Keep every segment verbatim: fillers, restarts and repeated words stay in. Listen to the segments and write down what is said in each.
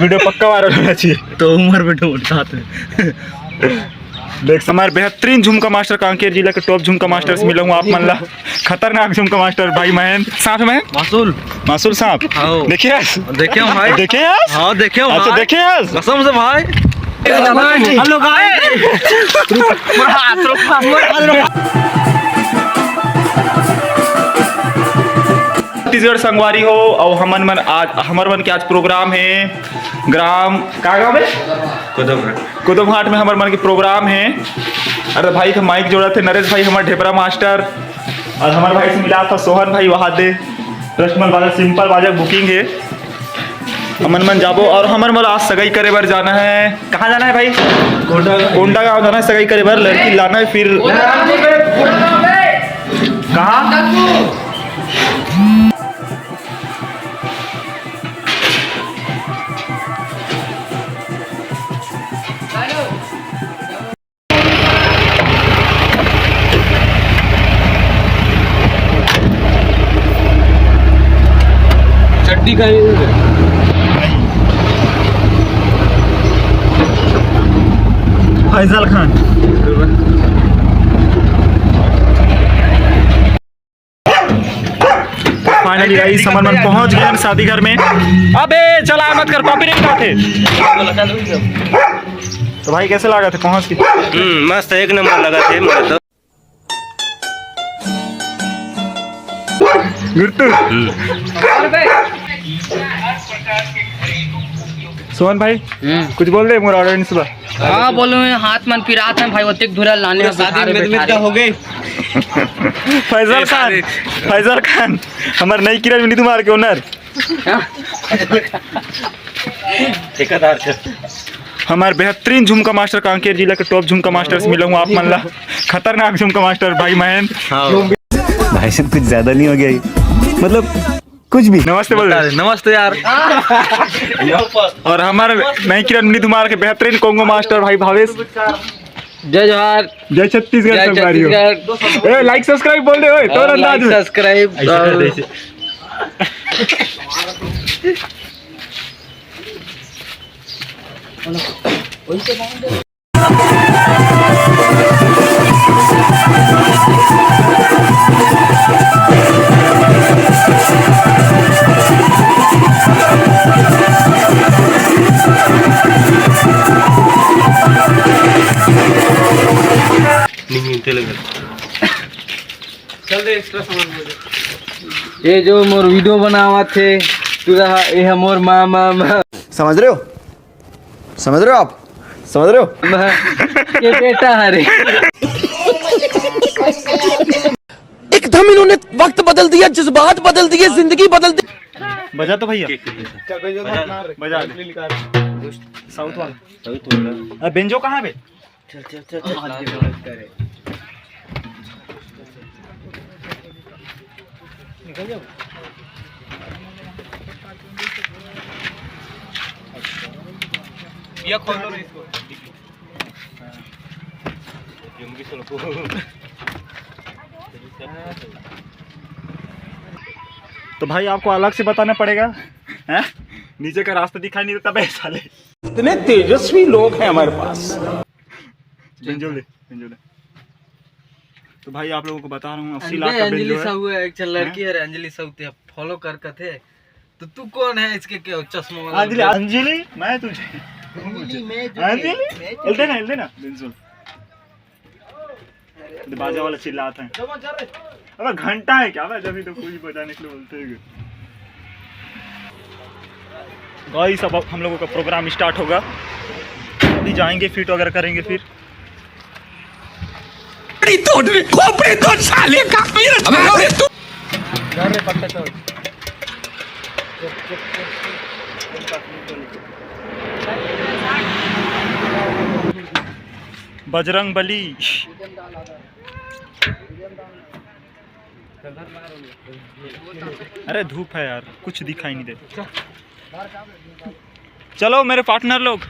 Video पक्का viral होना चाहिए। तो उमर बेटो उठा थे। देख, हमारे बेहतरीन झुमका मास्टर, कांकेर जिला के टॉप झुमका मास्टर से मिला हूँ आप मन ला। खतरनाक झुमका मास्टर भाई महेंद्र, सांप है महेंद्र? मासूल। मासूल सांप। हाँ। देखे हस? देखे हूँ भाई। देखे हस? हाँ, देखे हूँ अच्छा, भाई। देखे हस? कसम से भाई। हेलो गाइस। छत्तीसगढ़ संगवारी हो, और हमन मन आज, हमर मन के आज प्रोग्राम है ग्राम, का गाँव है? कोदमघाट। कोदमघाट में हमर मन के प्रोग्राम है। अरे भाई, तो माइक जोड़ा थे नरेश भाई, हमारे ढेबरा मास्टर, और हमारे भाई से मिला था सोहन भाई, वहाँ दे रसमल बाजा, सिंपल बाजा बुकिंग है। हमन मन जाबो और हमर मन आज सगाई करे बर जाना है। कहाँ जाना है भाई? कोंडागांव जाना है सगाई करे बर, लड़की लाना है फिर। कहाँ? चड्डी का ही है। फैजल खान। फाइनली गाइस, हमन मन पहुंच गए शादी घर में। अबे चला मत कर, कॉपीराइट आथे। तो भाई, कैसे लगा थे पहुंच के? हम्म, मस्त, एक नंबर लगा थे मोला तो। गुर्तु। सोहन भाई, हम्म। कुछ बोल दे मोर ऑडियंस बर। हाँ, बोलो, हाथ मन पिरात है भाई, ओतेक धुरा लाने पूरा में शादी बिहार में मिलमिल बैठा का रहे। हो गए। फैजल ए, खान, शादी। फैजल खान, हमार नई किरण मिनी तुम्हार के ओनर। हाँ। ठेकेदार के। हमार बेहतरीन झुमका मास्टर, कांकेर जिला के टॉप झुमका मास्टर से मिला हूँ आप मन ला। खतरनाक झुमका मास्टर भाई महेंद्र। हाँ। भाई साहब, कुछ ज्यादा नहीं हो गया ये? मतलब, कुछ भी। नमस्ते बोल दे। नमस्ते यार। और हमारे नई किरण मिनी तुम्हार के बेहतरीन कोंगो मास्टर भाई भावेश। जय जोहार। जय छत्तीसगढ़ जय संगवारी हो। छत्तीसगढ़। ए, लाइक सब्सक्राइब बोल दे ओए, तोर और अंदाज लाइक में। सब्सक्राइब, ऐसे कर दे, और ऐसे। नहीं, तेल गल। चल दे, एक्स्ट्रा सामान बोल दे। ये जो मोर वीडियो बनावत हे, तू रहा, ये है मोर माँ, माँ, माँ। समझ रहे हो? समझ रहे हो आप? समझ रहे हो? माँ, ये बेटा हरे। एकदम इन्होंने वक्त बदल दिया, जज्बात बदल दिए, जिंदगी बदल दी। बजा तो भैया। बजा दे। साउथ वाला। साउथ वाला। अरे बेंजो कहाँ है बे? चल, चल, चल, चल। निकल जाओ। भैया, खोल दो ना इसको। तो भाई, आपको अलग से बताना पड़ेगा, हैं? नीचे का रास्ता दिखाई नहीं देता बे साले। इतने तेजस्वी लोग हैं हमारे पास। बेंजो ले, बेंजो ले। तो भाई, आप लोगों को बता रहा हूँ, अस्सी लाख का बेंजो अंजलि है। साहू है, एक लड़की है, अंजलि साहू, ते फॉलो कर कथे। तो तू कौन है इसके, क्या चश्मा वाला? अंजलि, अंजलि, मैं तुझे। अंजलि, मैं तुझे। अंजलि, मैं तुझे। हिल दे ना, हिल दे ना, बेंजो। बाजा वाला चिल्लात है। अबे घंटा है क्या? अबे जब भी तो कोई बजाने के लिए बोलते हैं। गाइस, अब हम लोगों का प्रोग्राम स्टार्ट होगा। अभी जाएंगे, फिट वगैरह करेंगे फिर। खोपड़ी तोड़, खोपड़ी तोड़ साले का। अबे तू बजरंग बली। अरे धूप है यार, कुछ दिखाई नहीं दे। चलो मेरे पार्टनर लोग,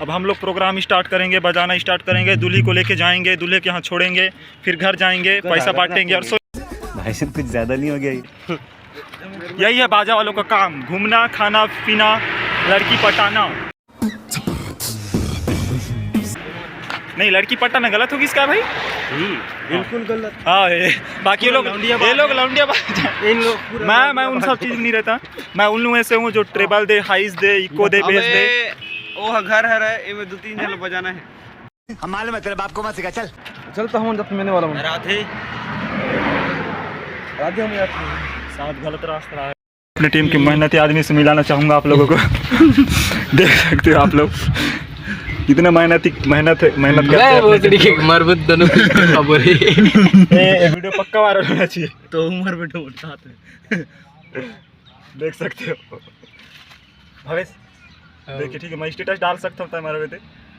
अब हम लोग प्रोग्राम स्टार्ट करेंगे, बजाना स्टार्ट करेंगे, दूल्ही को लेके जाएंगे, दूल्हे के यहाँ छोड़ेंगे, फिर घर जाएंगे, पैसा बांटेंगे और सो। भाई साहब, कुछ ज्यादा नहीं हो गया ये? यही है बाजा वालों का काम, घूमना, खाना पीना, लड़की पटाना। नहीं, लड़की पटाना गलत होगी इसका भाई। बिल्कुल गलत। हाँ, ये बाकी ये लोग, ये लोग लौंडिया बाज। इन लोग पूरा मैं मैं उन सब चीज में नहीं रहता। मैं उन लोगों से हूँ जो ट्रेबल दे, हाइस दे, इको दे, बेस दे। वो घर है रे, एमे दो तीन जन बजाना है। हम मालूम है, तेरे बाप को मत सिखा। चल। चल तो हम दस महीने वाला हूँ। राधे। राधे हम यार। साथ गलत रास्ता है। अपने टीम के मेहनती आदमी से मिलाना चाहूंगा आप लोगों को। देख सकते हो आप लोग, इतना मेहनती मेहनत है, मेहनत करते हैं अपने मरबुत दोनों खबर। ये वीडियो पक्का वायरल होना चाहिए। तो उम्र में ढूंढ साथ में। देख सकते हो भावेश। देखिए, ठीक है, मैं स्टेटस डाल सकता हूँ तुम्हारे पे।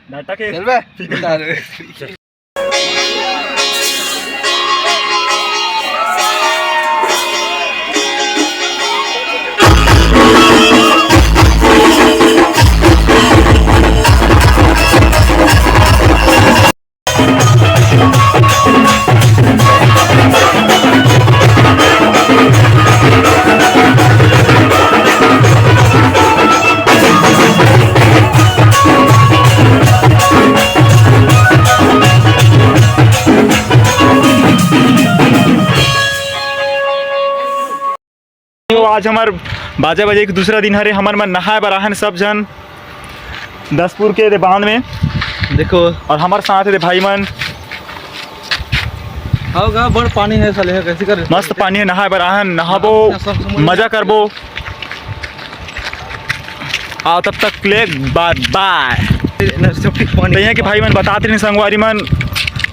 डाटा के चल बे। आज हमार बाजा बजे के दूसरा दिन हरे। हमर मन नहाए बर आहन सब झन दसपुर के दे बांध में। देखो। और हमारे साथ है भाई मन। आओ गा, बड़ पानी है साले, कैसे कर? मस्त पानी है, नहाए बर आहन, नहाबो, मजा करबो। आओ, तब तक ले बाय बाय। तो यहाँ के भाई मन बतात रहिन, संगवारी मन,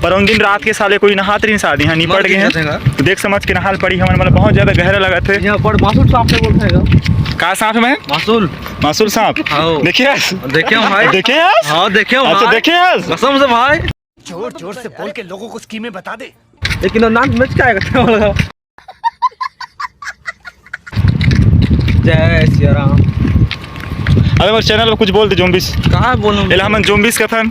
पर उन दिन रात के साले कोई नहात रहिन, शादी यहाँ निपट गए हैं। तो देख समझ के नहाल पड़ी हमन, मतलब बहुत ज्यादा गहरा लगत है। यहाँ पर मासूल सांप से बोलता है। का सांप है? मासूल। मासूल सांप। हाँ। देखे हस? देखे हम भाई। देखे हस? हाँ, देखे हम अच्छा, भाई। देखे हस? कसम से भाई। जोर जोर से बोल के लोगों को स्कीमें बता दे। लेकिन वो नाम में क्या आएगा? जय सिया राम। अबे, हमारे चैनल पे कुछ बोल दे, जोम्बिस। कहाँ बोलूँ? एला हमन जोम्बिस कथन।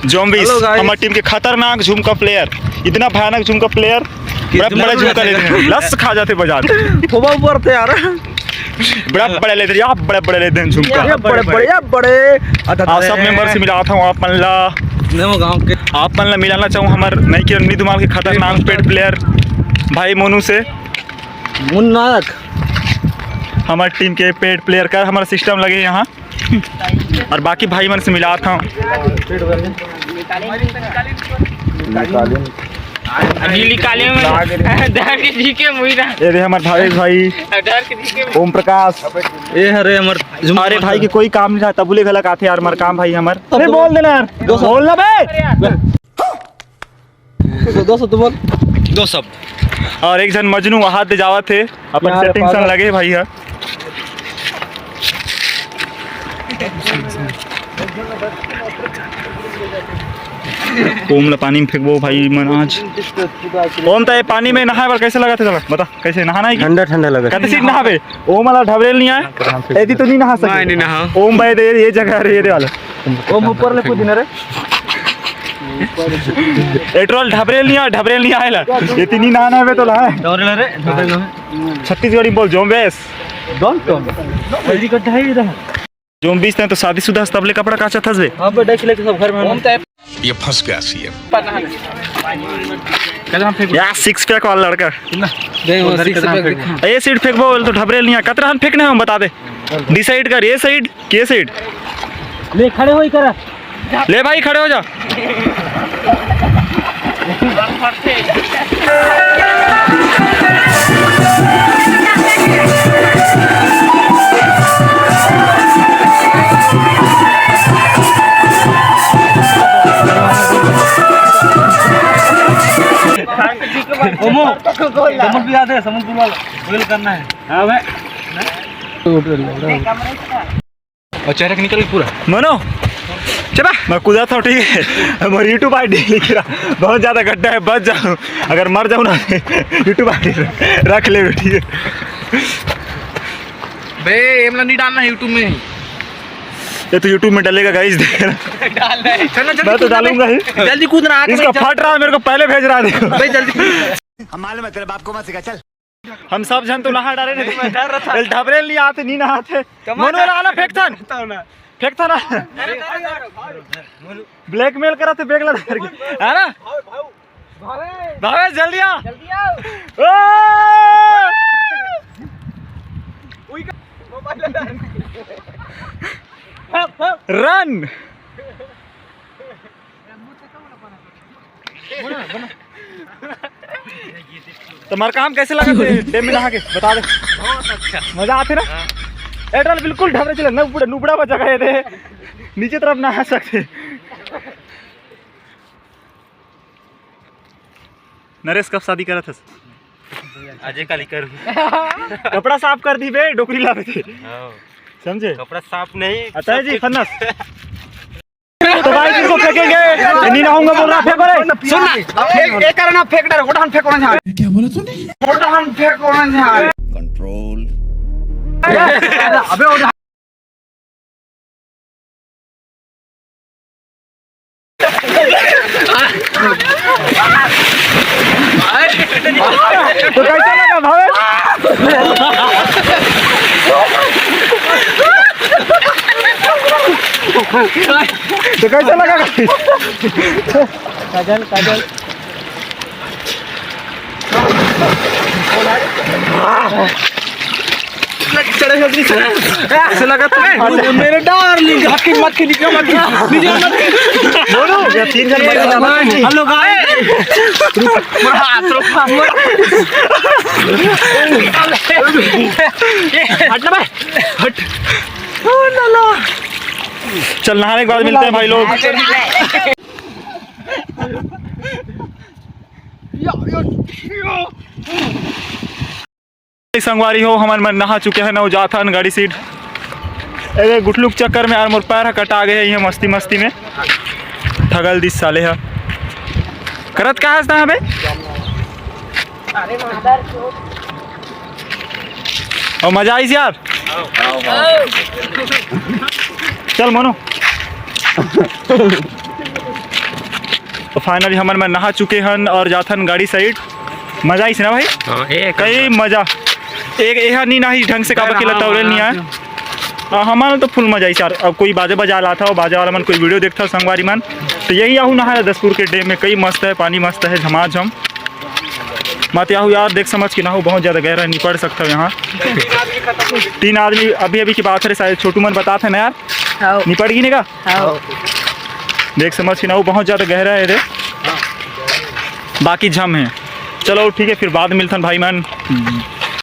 Zombies, Hello guys। हमारे टीम के खतरनाक झुमका प्लेयर, इतना भयानक झुमका प्लेयर, बड़ा कितना बड़ा झुमका बड़ा लेते हैं, लस खा जाते बाजार। थोबा ऊपर थे यार। बड़ा बड़ा लेते हैं, आप बड़ा बड़ा लेते हैं झुमका। ये बड़े बड़े, ये बड़े। आप सब मेंबर से मिला था, आप मन ला, नहीं, वो गाँव के। आप मन ला मिलाना चाहूँ हमार नई के नी धुमाल के खतरनाक पेड प्लेयर भाई मोनू से। मुन्नाक। हमार टीम के पेड प्लेयर का हमारा सिस्टम लगे यहाँ। और बाकी भाई मन से मिला था। अभी निकाले में डर के जी के मुई रहा। ये दे हमार भावेश भाई, डर के जी के ओम प्रकाश। ये हरे हमर अरे भाई के कोई काम नहीं था, तबुले घलक आथे यार, हमार काम भाई हमार। अरे बोल देना यार, बोल ना बे। दो सौ तो बोल। दो सब। और एक जन मजनू वहां दे जावत थे, अपन यार, सेटिंग संग पागल। लगे भाई है। ओम ला पानी में फेंकबो भाई मन आज। ओम, त ये पानी में नहाए बर कैसे लगत है तोला? बता, कैसे नहाना है कि? ठंडा ठंडा लगा। कति सीट नहाबे? ओम वाला ढबरेल नहीं आए, यदि तो नहीं नहा सके। नहीं, नहीं नहा। ओम भाई दे, ये जगह रे, ये दे वाला। ओम ऊपर ले कूद ना रे। एट्रोल ढबरेल नहीं आए, ढबरेल नहीं आएला। ये तीन ही नहाना है बे तोला है। डोरे ले रे, डोरे ले। छत्तीसगढ़ी में बोल, जोम्बेस। Don't come. मेरी कट्ठा ही रहा। जोम्बेस ने तो शादीशुदा हस, तबले कपड़ा काचत हस बे। हां बे, देख ले सब घर में। ये फंस गया सीएम। यार, सिक्स पैक वाला लड़का। दे वो सिक्स पैक दिखा। ये सीट फेंकबो, तो ढबरेल नहीं है। कतरा हम फेंकने हम बता दे। डिसाइड कर, ये साइड, के साइड। ले खड़े होई करा। ले भाई, खड़े हो जा। ओमो, समझ भी आते हैं, समझ पूरा गोल करना है। हां भाई। और चेहरा के निकल पूरा। मनो, चला, मैं कूदा था, ठीक है। हमारी YouTube आईडी लिख रहा, बहुत ज्यादा गड्ढा है, बच जाओ। अगर मर जाओ ना, YouTube आईडी रख ले, ठीक है। बे, एमला नहीं डालना है YouTube में। ये तो YouTube में डलेगा गाइस, देख रहा। डाल दे। चल ना, जल्दी मैं तो कूद ना बे। डालूंगा ही। जल्दी कूद ना, आके इसका चल। फट रहा है, मेरे को पहले भेज रहा, देखो। बे, जल्दी कूद। हम मालूम है, तेरे बाप को मत सिखा। चल। हम सब झन तो नहा डारे नहीं, नहीं, मैं डर रहा था। एल ढबरे लिया आते, नहीं नहाते। कमाल मोनू वाला आला फेंकथन। बताओ ना। फेंकथन ना। ब्लैकमेल करा थे, बैग ला धर के। है ना? भावे, जल्दी आ। जल्दी आओ। ओ! रन। तुम्हारा काम कैसे लगा थे डैम में नहा के, बता दे। बहुत अच्छा। मजा आते ना? हाँ। एटल बिल्कुल ढबरे चले, नुबड़ा, नुबड़ा बचा गए थे, नीचे तरफ नहा सकते। नरेश, कब शादी करत हस? अजय काली करूँ। कपड़ा साफ कर दी बे, डोकरी लावे थे। हाँ। समझे? कपड़ा साफ नहीं, अतः सब जी, कुछ। फन्नस। तो भाई, इसको फेंकेंगे। नहीं नहाऊंगा बोल रहा, फेंको रे। सुन ना, एक, एक करना फेंक डर, गोटा हम फेंको ना झाड़। क्या बोला तूने? गोटा हम फेंको ना झाड़। कंट्रोल। अबे, उठा। तो कैसा लगा भावेश? तो कैसा लगा? काजल, काजल। ऐसे लगा था। मेरे डार्लिंग, हक की मत की, नीचे मत की, नीचे मत की। बोलो, ये तीन जन मर गए। हेलो गाइस। मेरा हाथ रुक। हट ना भाई, हट। ओ लाला। चल, नहाने के बाद मिलते हैं भाई लोग। संगवारी हो, हमन मन नहा चुके हैं, नौ जाथन गाड़ी सीट। अरे गुठलू के चक्कर में यार मोर पैर ह कटा गए है, ये मस्ती मस्ती में ठगल दिस साले ह। करत का हंसता है बे? और मजा आइस यार। चल मोनू। तो फाइनली हमन मन नहा चुके हन और जाथन गाड़ी साइड। मजा आइस ना भाई? हाँ, एक कई नंबर। मजा। एक एहा नी नहाइस ढंग से, काबर के लतौरे नी आए। हाँ, हमन तो फुल मजा आइस यार। अब कोई बाजा बजा लाथा हो, बाजा वाला मन कोई वीडियो देखथा हो संगवारी मन, तो यही आहू नहाए दसपुर के डैम में। कई मस्त है, पानी मस्त है, झमाझम। मत आहू यार, देख समझ के नहाओ, बहुत ज्यादा गहरा है, निपट सकता हो यहाँ। तीन आदमी अभी अभी की बात है, शायद छोटू मन बताथे ना यार, हाँ। निपट गी ने का? हाँ। देख समझ के नहाओ, बहुत ज्यादा गहरा है रे, बाकी झम है। चलो ठीक है, फिर बाद में मिलथन भाई मन।